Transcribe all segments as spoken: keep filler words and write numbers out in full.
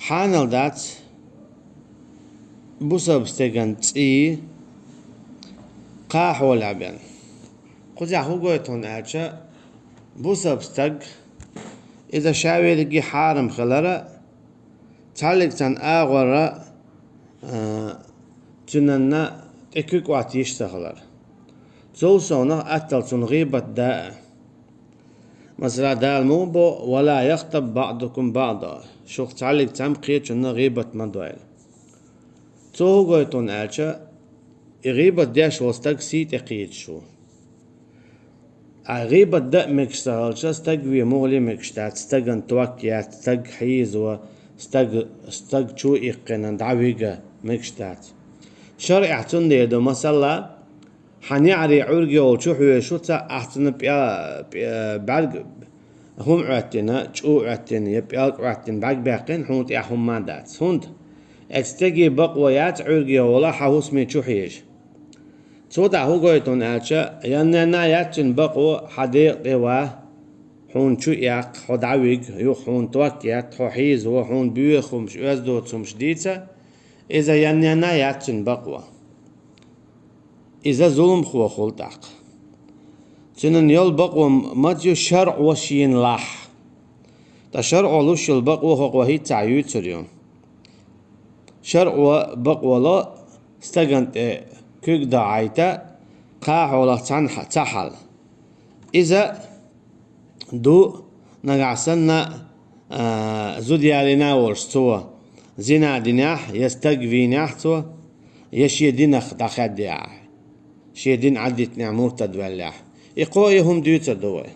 Хьанал дац бусалба стеган цӀий кхахьолехь бен. Кхузахь хӀун гойту хьуна аьлча, бусалба стаг, иза ша верриге хьарам хилара, цхьаллиг цхьана агӀора, а, цуьнанна тӀе куьг Ӏотта йиш ца хилар. Цул совнах аттал цунна гӀийбат да а. Масала, Дала муха бо: «Ва ла яхтаб баъдукум баъда». Шух цхьаллиг цхьамма кхечунна гӀийбат ма дойла. Цо хӀун гойту хьуна аьлча, и гӀийбат деш волу стаг сий тӀе кхийдаш ву. Ткъа гӀийбат дан а мегаш ца хилча, стаг вен муха ле мегаш дац, стагана ток етта, стаг хьийзаво, стаг, стаг чу а иккхина, дӀавига мегаш дац. ШарӀехь цундела ду, масала, хьан неӀаре Ӏуьрг йолчу хьоьжуш ву цхьаъ, ахь цунна пӀе-, пӀе-, бӀаьрг хӀума Ӏоьттина, чӀу Ӏоьттина я пӀелг Ӏоьттина, бӀаьрг баьккхина, хьуна тӀехь хӀумма дац. ХӀунда? Оцу стеге бакъо яц Ӏуьрг йолу хьан хӀусаме чу хьежа. Цо дӀа хӀун гойту хьуна аьлча, янненна яц цуьнан бакъо хьан декъа тӀе ван, хьуна чу эккха, хьо дӀавига, юха хьуна ток етта, хьо хьийзаво, хьуна боьха хӀумаш, оьзда доцу хӀумаш дийца, иза янненна яц цуьнан бакъо. Иза зуламхо хуьлу тӀаккха. Цуьнан йолу бакъо маца ю шарӀо шена лахь. Ткъа шарӀо луш йолу бакъо хӀокхо хӀинццехь юьйцур ю. ШарӀо бакъо ло стагана тӀе куьг дахьийта кхахьолах цхьана хьа-, цхьа хьал. Иза ду нагахь санна, а, зуда ялийна волуш цо, зина динехь я стаг вийнехь цо, я шен динах дӀахаьддехь, шен дин Ӏадитинехь муртад ваьллехь. И кхо и хӀума дуьйцур ду вай.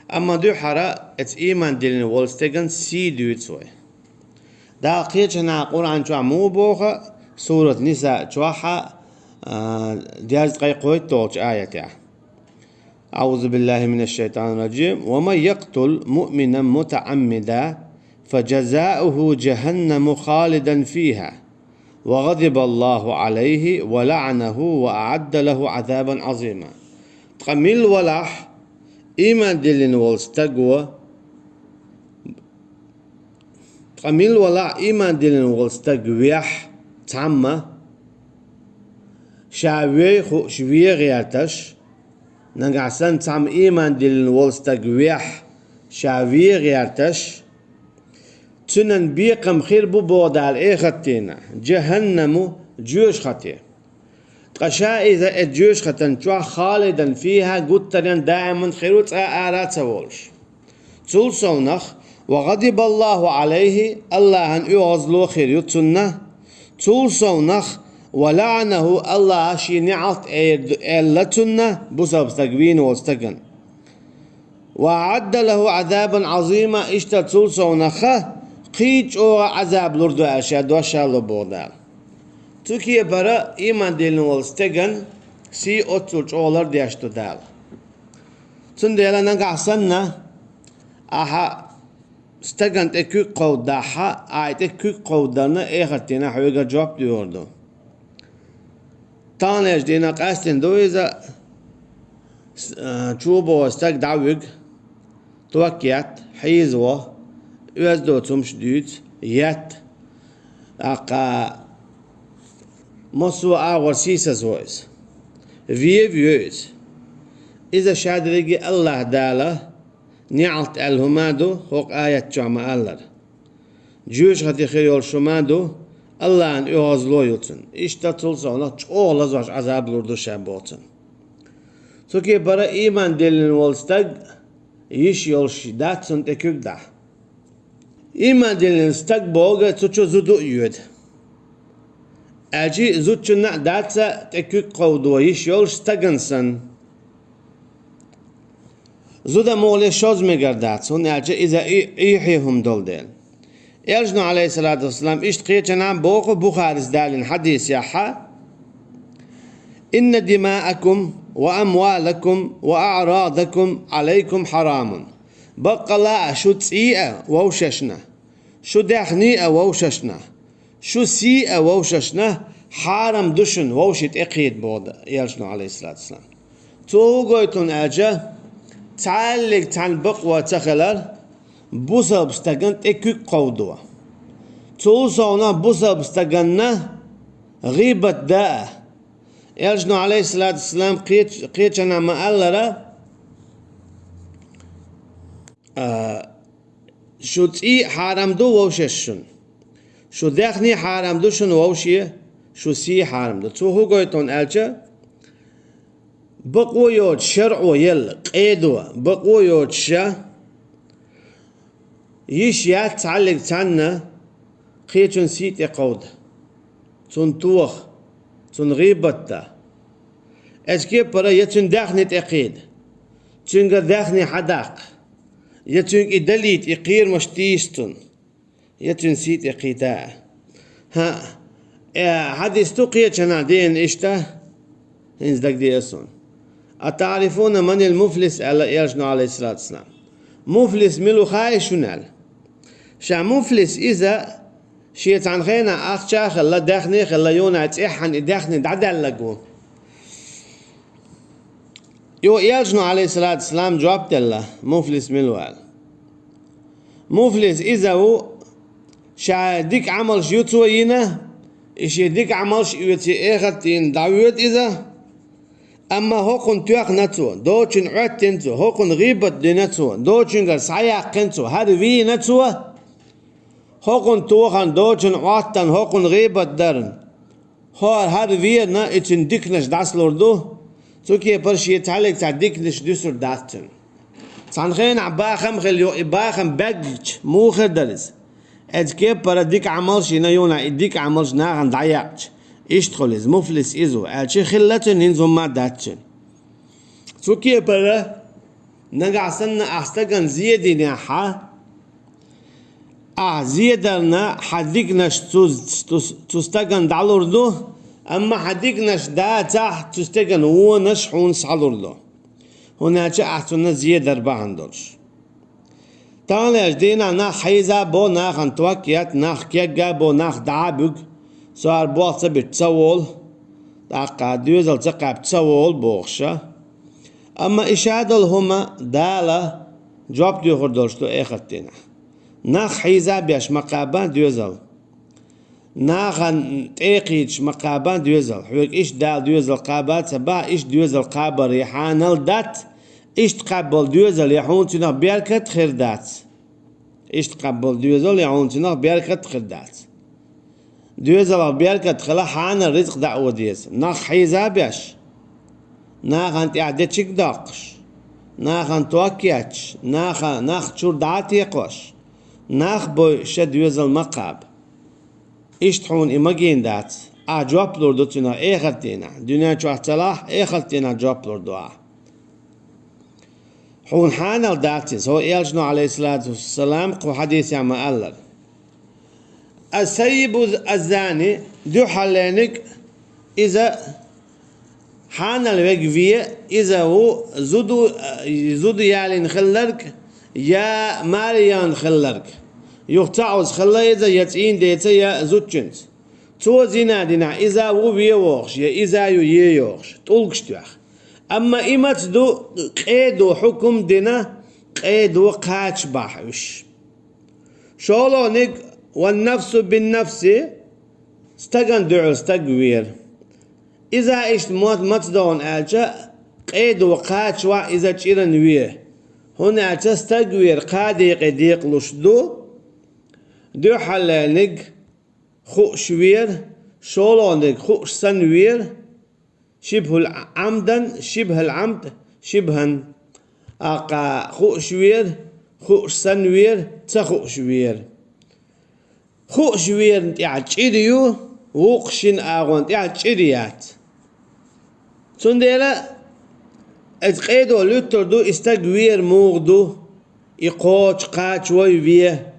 Амма дуьххьара оцу ийман диллина волу стеган сий дуьйцу вай. Дала кхечанхьа Къуръан чохь муха боху, сурат Ниса чохь, а, дезткъе кхойтталгӀачу аятехь. أعوذ بالله من الشيطان الرجيم. ومن يقتل مؤمنا متعمدا فجزاؤه جهنم خالدا فيها وغضب الله عليه ولعنه وأعد له عذابا عظيما. Ткъа мила валахь, ийман диллина волу стаго, ткъа мила валахь, ийман диллина волу стаг вехь цхьамма, ша вей хууш вен гӀерташ, нагахь санна цхьамма ийман диллина волу стаг вехь, ша вен гӀерташ, цуьнан бекхам хир бу боху Дала эхартина, жаханнаму, жоьжахате. Ткъа ша иза э жоьжахатан чохь халидан фиха гуттаренна даиман хир ву цкъа ара а ца волуш. Цул совнах, ва гӀадибаллаху Ӏалайхи, Аллахьан оьгӀазло хир ю цунна. Цул совнах, ва лаъанаху, Аллаха шен неӀалт эр ду аьлла цунна, бусалба стаг вийна волу стаган. Ва аъадда лаху Ӏазабан Ӏазима, иштта цул совнаха кхин чӀогӀа Ӏазаб лур ду аьлла ша дош а ло боху Дала. Цу кепара ийман диллина волу стеган сий оццул чӀогӀа лардеш ду Дала. Цундела нагахь санна, ахьа стаган тӀе куьг кховдадахьа, ахьа тӀе куьг кховдадарна эхартина хьоьга жоп доьхур ду. Таханлерчу дийнахь къаьстина ду иза, с-, а, чу боху стаг дӀавуьгу, ток етта, хьийзаво, оьзда доцу хӀумаш дуьйцу, етта. ТӀаккха массо а агӀор сийсазво иза. Вен а вен иза. Иза шадерриге Аллаха Дала неӀалт аьлла хӀума а ду, хӀокху аят чохь ма-аллара. Жоьжахати хир йолуш хӀума а ду, Аллахьан оьгӀазло ю цунна. Иштта цул совнах чӀогӀа лазош Ӏазаб лур ду ша боху цунна. Цу кепара ийман диллина волу стаг йиш йолуш дац цунна тӀе куьг дахьа. Ийман диллина стаг бохург цу чу зуда а йоьду. Аьлча зудчунна а дац тӀе куьг кховдо йиш йолуш стагана санна. Зуда муххале шозза мегар дац, хӀунда аьлча иза и-, Ӏехье хӀума долу дела. Элчано, Ӏалайхиссалату вассалам, иштта кхечанхьа боху Бухарис далийна хьадисехьа: «Инна димаакум ва амвалакум ва аърадакум Ӏалайкум хьарамун». Баккъала а шу цӀий а вовшашна, шу даьхний а вовшашна, шу сий а вовшашна хьарам ду шуна вовшийн тӀе кхийда боху Элчано, Ӏалайхиссалату вассалам. Цо хӀун гойту хьуна аьлча, цхьаллиг цхьана бакъо ца хилар, бусалба стагана тӀе куьг кховдо. Цул совнагӀа бусалба стаганна гӀийбат даа. Элчано, Ӏалайхиссалату вассалам, кхеч-, кхечанхьа ма-аллара, а, шу цӀий хьарам ду вовшашта шун. Шу даьхни хьарам ду шун вовше, шу сий хьарам ду. Цо хӀу гойту аьлча, бакъо йоцуш шарӀо елла, къедо, бакъо йоцуша, йиш яц цхьаллиг цхьанна кхечун сий тӀе кховда, цунна тоха, цунна гӀийбат да. Эцу кепара я цуьнан даьхни тӀе кхийда, цуьнгара даьхни хьадаккха, я цуьнга и далийта, и кхерамаш тийса цунна, я цуьнан сий тӀе кхийта. ХӀаъ, э, хьадис ду кхечанхьа деана иштта, хӀинца дагадеа суна. «أتعرفون من المفلس؟» аьлла Элчано, Ӏалайхиссалату вассалам. Муфлис мила ву хаьий шуна аьлла. Ша муфлис иза, шен цхьана хенахь ахча а хилла, даьхни а хилла, юха цӀеххьана и даьхни дӀадаьлларг ву. Юха Элчано, Ӏалайхиссалату вассалам, жоп делла, муфлис мила ву аьлла. Муфлис иза ву, ша дика Ӏамалш ю цо йина, и шен дика Ӏамалш оьций эхарт дийна дӀавоьду иза. Амма хӀокхунна тоьхна цо, доцучунна Ӏоьттина цо, хӀокхунна гӀийбат дина цо, доцучуьнгара схьаяьккхина цо, хӀара вийна цо, хӀокхунна тохарна, доцучунна Ӏоттарна, хӀокхунна гӀийбат дарна, хӀара хӀара вийна, и цуьнан диканаш дӀасалур ду, цу кепара шен цхьаллиг цхьа диканаш дуьсур дац цуьнан. Цхьана хенахь бахам а хилла, юха и бахам баьггича, муха хир дара иза? Эцу кепара дика Ӏамалш йина, юха и дика Ӏамалш нахана дӀаяккхича, иштта хуьлу иза, муфлис иза ву, аьлча хилла цуьнан, хӀинца хӀумма а дац цуьнан. Цу кепара, нагахь санна ахь стагана зе динехь, ахь зе дарна, хьан диканаш цу, цу, цу стагана дӀалур ду, амма хьан диканаш дацахь, цу стеган вонаш хьуна схьалур ду, хӀунда аьлча ахь цунна зе дар бахьана долуш. Таханлерчу дийнахь нах хьийза а бо, нахана ток а етта, нах кегга а бо, нах дӀа а буьгу, со хӀара болх ца битча ца волу, тӀаккха доьзал ца кхаьбча ца волу бохуша. Амма и ша долу хӀума Дала жоп доьхур долуш ду эхарт дийнахь. Нах хьийза а беш ма кхаба доьзал. Нахана тӀе а кхийдаш ма кхаба доьзал. Хьоьга иштта Дала доьзал кхаба а ца бахь, иштта доьзал кхабар я хьанал дац, иштта кхаьббалу доьзал я хьуна цуьнах беркат а хир дац. Иштта кхаьббалу доьзал я хьуна цуьнах беркат а хир дац. Доьзалах беркат хила хьанал рицкъ даа деза. Нах хьийза а беш, нахана тӀехь дечиг а доккхуш, нахана ток а етташ, наха, нах чуьра дӀа а текхош, нах бойуш ша доьзал ма кхаба. Иштта хьуна и магийна дац. Ахь жоп лур ду цуьнах эхарт дийнахь. Дуьнен чохь ца лахь, эхарт дийнахь жоп лур ду ахь. Хьуна хьанал дац иза, хӀо Элчано, Ӏалайхиссалату вассалам, кху хьадисехь ма-аллара. Ас-саййибу аз-зани, дуьххьарлерниг иза хьанал верг ве, иза ву зуда, зуда ялийна хилларг, я маре яхна хилларг. Юха цкъа Ӏуза хилла иза, я цӀийнан деца, я зудчуьнца. Цо зина динехь, иза ву ве вохуш, я иза ю е йохуш, тӀулгаш тоьхна. Амма и маца ду къедо хьукум дина, къедо кхача бахь уьш. ШолгӀаниг, ван-нафсу бин-нафси, стагана дуьхьал стаг вера. Иза иштта мо-, маца догӀу аьлча, къедо кхача вахь иза чӀиран ве. ХӀунда аьлча стаг вер кхаа декъе декъалуш ду, дуьххьарлерниг хууш вер, шолгӀаниг хууш санна вер, шибхьул Ӏамдан, шибхьал Ӏамд, шибхьан. Аккха хууш вер, хууш санна вер, ца хууш вер. Хууш верна тӀехь чӀир ю, вукху шина агӀонна тӀехь чӀир яц. Цундела иза къедо луьттур ду, и стаг вер муха ду, и кхочу кхача вой ве.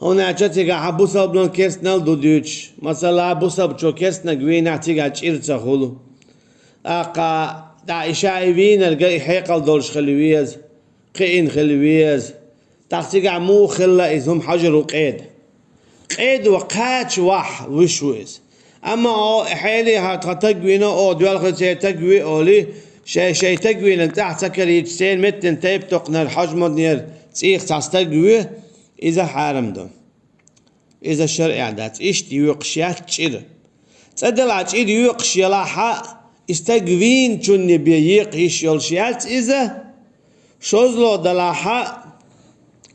ХӀунда аьлча цигахь бусалбанан керстанал ду дуьйцуш. Масала, бусалбачо керстанаг вийнехь, цигахь чӀир ца хуьлу. ТӀаккха, тӀаккха и ша и вийнарг и хьекъал долуш хила веза, кхиъна хила веза. ТӀаккха цигахь муха хилла иза, хӀума хьажар ву къеда. Къедо кхача вахь вуьш ву иза. Амма о, хьеле хьан тхан таг вийна, о, доьлхуьйцеран таг ви олий, шай, шай таг вийнарг тӀехь ца карийча, церан меттан тайп-токханара хьожмаднера цӀийх цхьа стаг ви, иза хьарам ду. иза шарӀехь дац. Иштта йоькхуш яц чӀир. Цкъа делахь чӀир йоькхуш елахь а, и стаг вийначунна бен екха йиш йолуш яц иза. ШозлагӀа делахь а,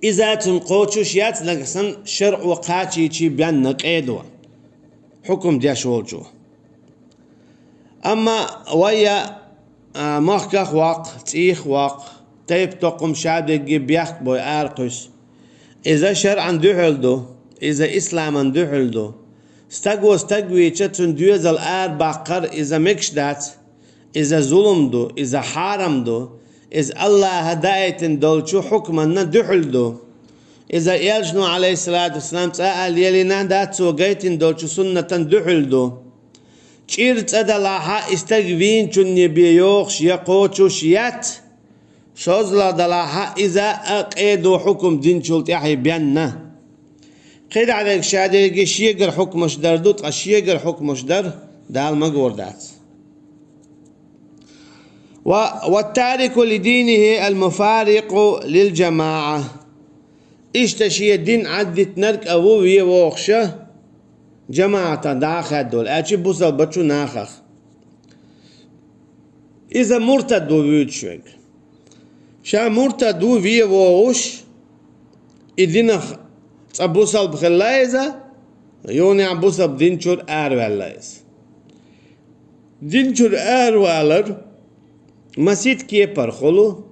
иза цунна кхочуш яц, нагахь санна шарӀо кхачийчий бен къедо хьукум деш волчо. Амма вай а, а, махках ваккха, цӀийх ваккха, тайп-тукхам шадерриге бехк бой аракхуьссу. Иза шарӀан дуьхьал ду, иза исламан дуьхьал ду. Стаго стаг вийча, цуьнан доьзал арабаккхар иза мегаш дац. Иза зулам ду, иза хьарам ду, иза АллахӀа даийтина долчу хьукманна дуьхьал ду. Иза Элчано, Ӏалайхиссалату вассалам, цкъа а лелийна дац, цо гайтина долчу суннатан дуьхьал ду. ЧӀир цкъа делахь а, и стаг вийначунна бен йохуш я кхочуш яц. ШозлагӀа делахь а, иза а къедо хьукум динчул тӀаьхьа бен. КхидӀа дерг шадерриге шегара хьукмаш дар ду, ткъа шегара хьукмаш дар Дала магор дац. Ва, «والتارك لدينه المفارق للجماعة». Иштта шен дин Ӏаддитинарг а ву вен вогӀуша, жамаӀатах дӀа а хаьдда волу, аьлча бусалбачу нахах. Иза муртад ву вуьйцуш верг. Ша муртад ву вен вогӀуш, и динах цкъа бусалба хилла иза, юханехь бусалба дин чуьра араваьлла иза. Дин чуьра аравалар масийтта кепара хуьлу,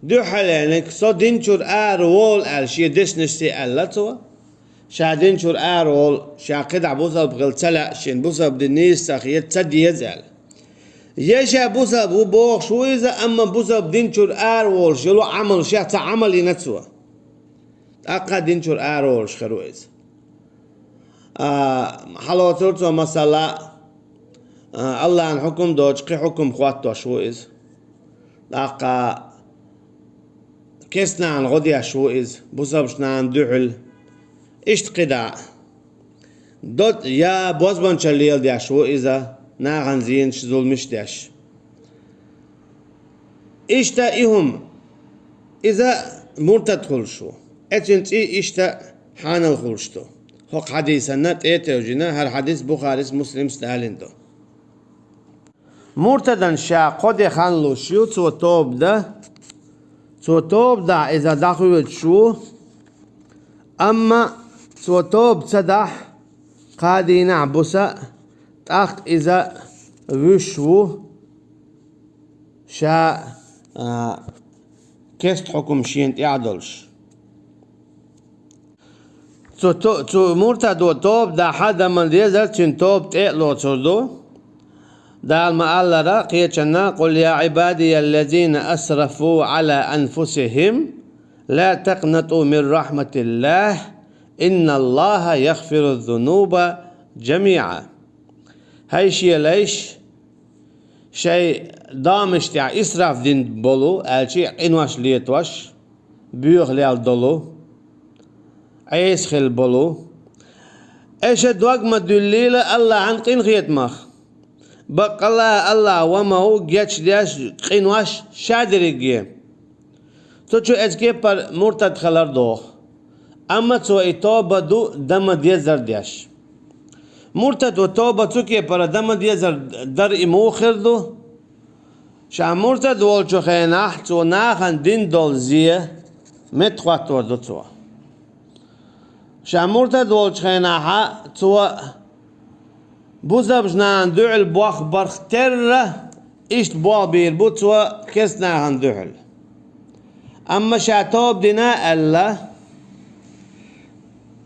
дуьххьарлерниг, со дин чуьра араволу аьлла, шен дешнашца аьлла цо. Ша дин чуьра араволу, ша кхидӀа бусалба хила ца лаьа, шен бусалба дин нийса ца хета, ца деза аьлла. Я ша бусалба ву бохуш ву иза, амма бусалба дин чуьра араволуш йолу Ӏамалшех цхьа Ӏамал йина цо. ТӀаккха дин чуьра араволуш хир ву иза. А, хьалоцура цо масала, а, АллахӀан хьукум доцуш кхин хьукум хӀоттош ву иза. ТӀаккха керстанашна гӀо деш ву иза, бусалбачу нахана дуьхьал. Иштта кхидӀа. До-, я бозбанчалла леладеш ву иза, нахана зенаш, зуламаш деш. Иштта и хӀума, иза муртад хуьлуш ву. Эцуьнан цӀий иштта хьанал хуьлуш ду. ХӀокху хьадисана тӀе а тевжина, хӀара хьадис Бухарис, Муслимс далийна ду. Муртадан ша кхо де хан луш ю, цо тоба дан. Цо тоба дахь иза дӀахоьцуш ву, амма цо тоба ца дахь, кхаа дийнахь, буса, тӀаккха иза вуьш ву, ша, а, керста хьукум шена тӀехь а долуш. Цу то-, цу муртадо тоба дахь а, дан ма дезара, цуьнан тоба тӀе а лоцур ду. Дала ма-аллара кхечанна: «قل يا عبادي الذين أسرفوا على أنفسهم لا تقنطوا من رحمة الله إن الله يغفر الذنوب جميعا». ХӀай шен лайш, шайн домаш тӀехь исраф дина болу, аьлча къинош летош, боьха лелла долу, Ӏеса хилла болу. Аша дог ма дуьллийла АллахӀан къинхетамах. Баккъалла АллахӀ ва ма ву гечдеш къинош шадерриге. Цу чу эцу кепара муртад хилар доху. Амма цо и тоба ду дан ма дезара деш. Муртадо тоба цу кепара дан ма дезара дар и муха хир ду? Ша муртад волчу хенахь цо нахана дина долу зе меттахӀоттор ду цо. Ша муртад волчу хенахьа цо бусалбачу нахана дуьхьал болх барх терра, иштта болх бийр бу цо керста нахана дуьхьал. Амма ша тоба дина аьлла,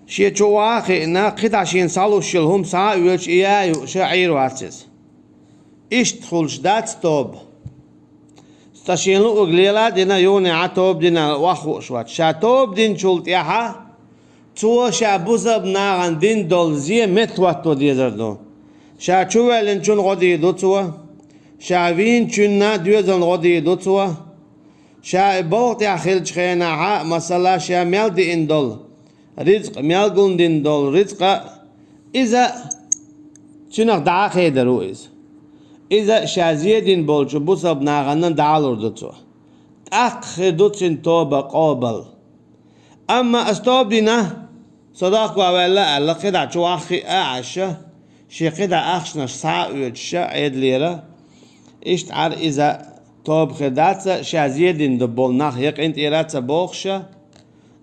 шен чу ван а хиъна, кхидӀа шена схьалуш йолу хӀума схьа а оьцуш, и яа а юуш, Ӏийр вац иза. Иштта хуьлуш дац тоба. Ткъа шена луург лела а дина, юханехьа тоба дина охьахууш вац. Ша тоба динчул тӀаьхьа цо ша бусалба нахана дина долу зе меттахӀотто дезар ду. Ша чувоьллинчунна гӀо дийр ду цо, ша вийначунна доьзална гӀо дийр ду цо, ша и болх тӀехь хиллачу хенахьа, масала, ша мел диъна долу рицкъ, мел гулдина долу рицкъа, иза цуьнах дӀа а хедар ву иза. Иза ша зе дина болчу бусалба нахана дӀа а лур ду цо. ТӀаккха хир ду цуьнан тоба къобал. Амма аса тоба дина, Со дохко ваьлла аьлла, кхидӀа чу ваххиъ а Ӏаш, шен кхидӀа ахчанаш схьа а оьцуш Ӏедалера, иштта Ӏар иза тоба хир дац, ша зе дина ду болу нах я къинтӀера ца бохуш,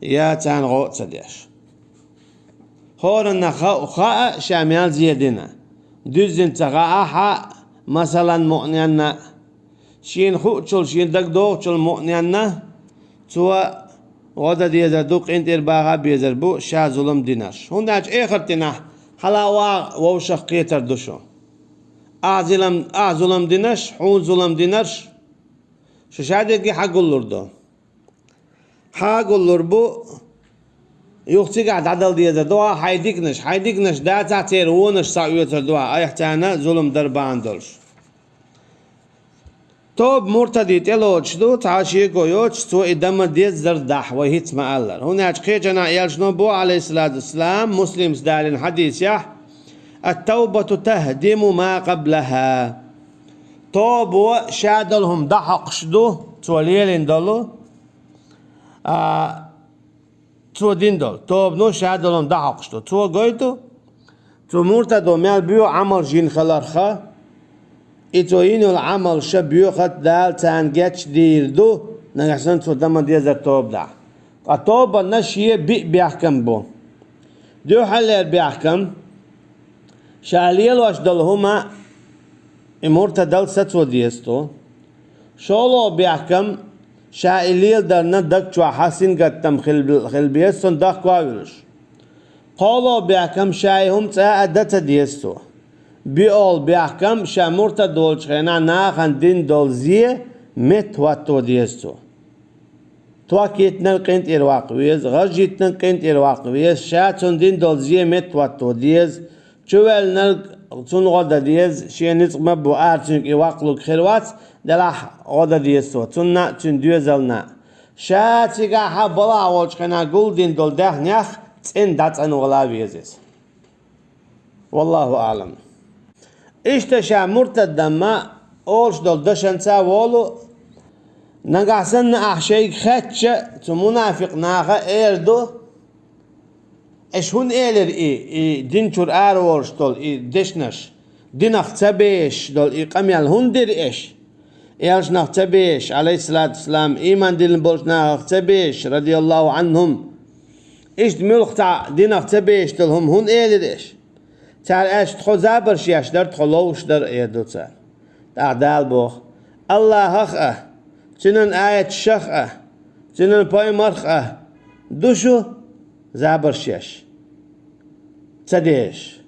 я царна гӀо а ца деш. ХӀоранна хаа, хаа ша мел зе дина. Дуьззина ца хаахь а, масалан, мукъаненна, шена хуучул, шена дагадогӀучул мукъаненна, цо гӀо дан дезар ду, къинтӀера баха а безар бу, ша зулам динарш. ХӀунда аьлча эхарт дийнахь хьала а ваха вовшах кхетар ду шу. Ахь зулам, ахь зулам динарш, хьуна зулам динарш, шу ша дерриге хьагуллур ду. Хьагуллур бу, юха цигахь дӀадала дезар ду ахь хьайн диканаш, хьайн диканаш дацахь, церан вонаш схьаоьцур ду ахь, айхьа царна зулам дар бахьана долуш. Тоба муртаде тӀелоцуш ду, цхьа шеко йоцуш, цо и дан ма деззара дахь, вай хӀинца ма-аллара. ХӀунда аьлча кхечанхьа элчано боху, Ӏалайхиссалату вассалам, Муслимс далийна хьадисехь: «Ат-тавбату тахдиму ма къаблаха». Тобо ша долу хӀума дӀахьокхуш ду, цо лелийна долу, а, цо дина долу. Тобано ша долу хӀума дӀахьокхуш ду. Цо гойту, цу муртадо мел боьха Ӏамалш йина хиларх, и цо йина йолу Ӏамалш боьхат Дала царна гечдийр ду, нагахь санна цо дан ма дезара тоба дахь. Ткъа тобанна шен биъ бехкам бу. Дуьххьарлера бехкам, ша лелош долу хӀума и муртадал сацо деза цо. ШолгӀа бехкам, ша и леладарна даг чохь сингаттам хила, хила беза, цунна дохко а вуьлуш. КхоалгӀа бехкам, ша и хӀума цкъа а дан ца деза цо. БоьалгӀа бехкам, ша муртад волчу хенахь нахана дина долу зе метта хӀотто деза цо. Ток йитинарг къинтӀера ваккха веза, гӀаж йитинарг къинтӀера ваккха веза, ша цунна дина долу зе метта хӀотто деза, чувоьллинарг, цунна гӀо дан деза, шен ницкъ ма бу, ара цуьнга и ваккхалург хир вац, делахь гӀо дан деза цо, цунна а, цуьнан доьзална а. Ша цигахь балахь волчу хенахь гулдина долу даьхнех цӀена дӀацӀанвала веза иза. Валлаху аълам. Иштта ша муртаддамма олуш долу дашанца а волу, нагахь санна ахь шайга хаьттича, цу мунафикъ наха эр ду, эш хӀунда элира и, и дин чуьра араволуш долу и дешнаш, динах ца бешаш долу и къамел хӀунда дира эш? Элчанах ца бешаш, Ӏалайхиссалату вассалам, ийман диллина болчу нахах ца бешаш, радияллаху Ӏанхум. Иштта муьлхха цхьа динах ца бешаш долу хӀума хӀунда элира эш? Цара аьлча, тхо забарш еш дара, тхо ловш дара, эр ду цара. ТӀаккха Дала боху: Аллахах а, Цуьнан аяташах а, Цуьнан пайхамарх а ду шу забарш еш, ца дезаш.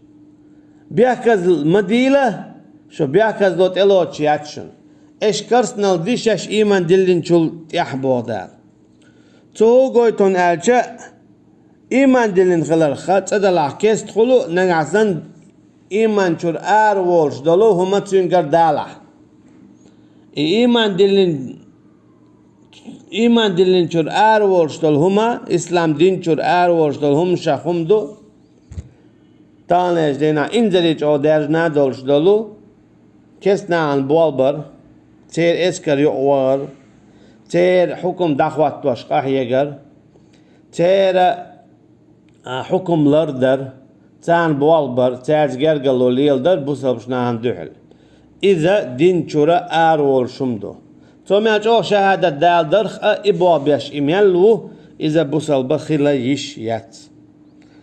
Бехказа ма дийла, шу бехказло тӀелоцуш яц шуна. Эш карснал ди шаьш ийман диллинчул тӀаьхьа, боху Дала. Цо хӀун гойту аьлча, ийман диллина хиларх цӀа далахь кестта хуьлу, нагахь санна ийман чуьра араволуш долу хӀума цуьнгара далахь. И ийман диллина, ийман диллинчуьра араволуш долу хӀума, ислам динчуьра араволуш долу хӀума шех хӀума ду, таханлерчу дийнахь инзаре чӀогӀа даьржина долуш долу, кестта нахана болх бар, церан эскар юкъа вахар, церан хьукум дӀахӀоттош къахьегар, церан, а, хьукум лардар, царна болх бар, цаьрца гергарло леладар бусалбачу нахана дуьхьал. Иза дин чуьра араволуш хӀума ду. Цо мел чӀогӀа шахӀадат даларх а, и болх беш и мел ву, иза бусалба хила йиш яц.